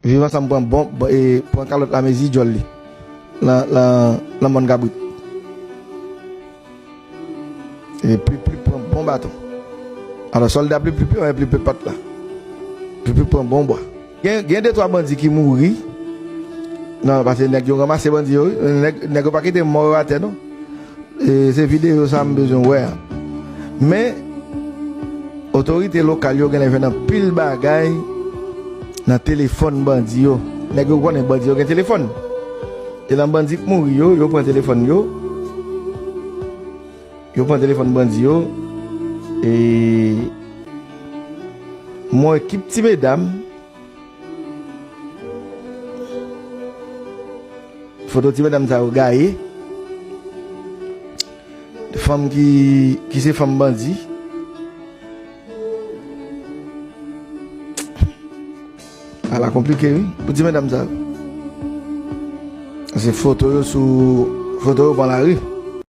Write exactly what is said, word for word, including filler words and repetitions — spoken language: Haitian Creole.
Viv Ansanm pran bon, bon, e, pran kalòt la mezi djòl li. Lan, lan, lan mòn kabrit. E Pli Pli pran bon baton. Alò, sòlda Pli Pli, pi, Pli Pli pat la. Pli Pli pran bon bwa. Gen, gen de twa bandi ki mouri. Non, paske nèg yo ranmase bandi yo, wi. Nèg, nèg yo pa kite mò yo atè, non. E, se videyo sa m bezwen wè a. Men, otorite lokal yo genlè jwenn anpil bagay nan telefòn bandi yo. Nèg yo konnen bandi yo gen telefòn. E lan bandi k mouri yo, yo pran telefòn yo. Yo pran telefòn bandi yo. E, m wè ekip ti medam. Foto ti medam sa yo gaye. Fanm ki, ki se fanm bandi. Ala konplike, wi, pou ti medam sa yo. Se foto yo sou, foto yo pran lari.